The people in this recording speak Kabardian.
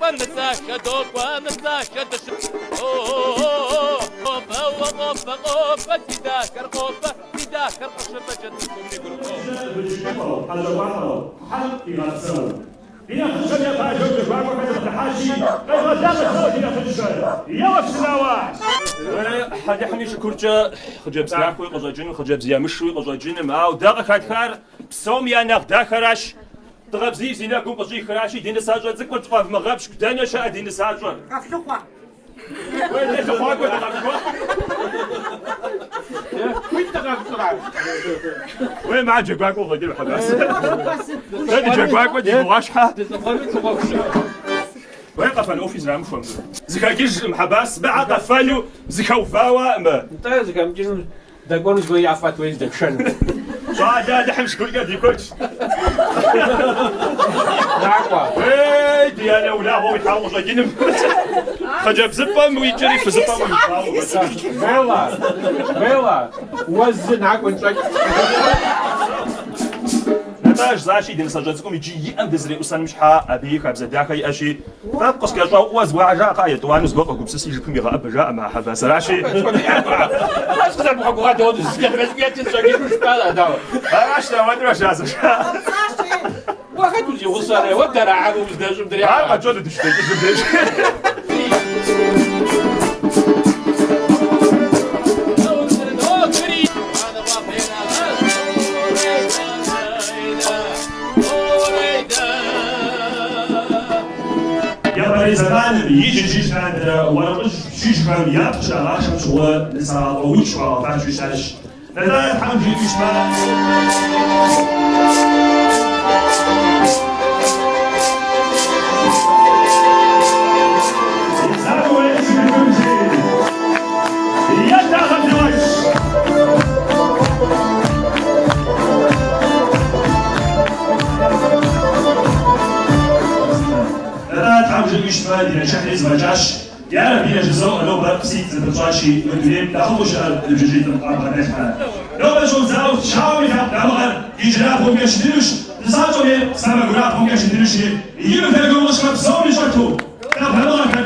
Нысашэ докӏуэ, нысашэ дыщы. О-о-о-о, къофэ, уэ къофэ, къофэ, си дахэр къофэ, си дахэр къыщыфэкӏэ цӏыхум и гур хохъуэ. Быдзышыпӏэу, хьэщӏэкӏуапӏэу, Тхьэм къигъэпсэу. Ди нэхъыжьхэм я пашэу джэгуакӏуэхэр къыдыхьащи, къевгъэблагъэ зэуэ ди нэхъыжьхэр. Еуэ пшынауэ! Алыхьым и шыкуркӏэ хъыджэбз дахэуи къыщӏэкӏыным, хъыджэбз емышуи къыщӏэкӏыным, ауэ дэ къыхэтхар псом я нэхъ дахэращ. Дыгъэ бзий зи нэгум къыщӏихращи, ди нысащӏэ цӏыкӏур тфӏэвмыгъэпщкӏу, дэнэ щыӏэ ди нысащӏэр? Къэфлъыхъуэ. Уей, дэ лъыхъуакӏуэ дыкъэмыкӏуа? Хуит дыкъэпщӏрэ? Уей, мыхьэр джэгуакӏуэ къыщӏэкӏыну, Хьэбас. Дэ дыджэгуакӏуэ ди гугъащхьэ. Дылӏыхъуэну лъыхъуэхущ. Уей, къэфэн ӏуэхуи зрамыхуэм. Зыхэкӏыжкъым, Хьэбас, мыхьэр къэфэну зыхэувауаӏымэ. Нтӏэ, зыхэмыкӏыжым Дэкӏуэну зыгуэр яфӏэт уей здэпшэну. Щӏалэ Алыхьым шыкуркӏэ ди куэдщ. Накӏуэ. Ей, ди анэ унагъуэ уихьауэ къыщӏэкӏыным. Хъыджэбзыпӏэм уикӏри фызыпӏэм уихьауэ къыщӏэкӏыным. Белла, Белла, уэ зы накӏуэ нщӏэкӏ. Нтӏэ, жысӏащи, ди нысащӏэ цӏыкӏум иджы и ӏэм дызэреӏусэным щхьа абыи хабзэ дахэ иӏэщи, Тӏэкӏу къыскӏэщӏэуӏуэ зыгуэр жаӏэ, кхъа, етӏуанэу зыгуэр къэгупсыси жыпым игъэӏэбэ жаӏэ мы Хьэбас. Аращи. Аращ, ауэдэурэ жаӏэ. Уэ хэт узигъусэрэ? Уэ дара абы уздэщӏым дри. Ар къэтщӏэну дыщыдэкӏыжым деж. Япэрей зэманым ижь-ижьыж лъандэрэ уэркъыжь пщыжьхэм япхъу щагъашэм щыгъуэ нысэгъафӏэ удж хуагъэфащэу щытащ. Нтӏэ, Тхьэм жиӏэу щытмэ. Нтӏэ, Тхьэм жиӏэу щытмэ, ди нэчыхьри зэфӏэкӏащ. Ярэби, жызоӏэ, нобэ пситӏ зэпыпщӏащи, мы дунейм нэхъыфӏу щыӏэр ныбжьыщӏитӏым къабгъэдэлъхьэ. Нобэ щӏэдзауэ щауэм и лъэпкъ дамыгъэр ижьырабгъумкӏэ щытынущ, нысащӏэм ейр сэмэгурабгъумкӏэ щытынущи, иджы мы лъэгум къыщхэ псоми щӏэту, лъэпкъ дамыгъэхэр.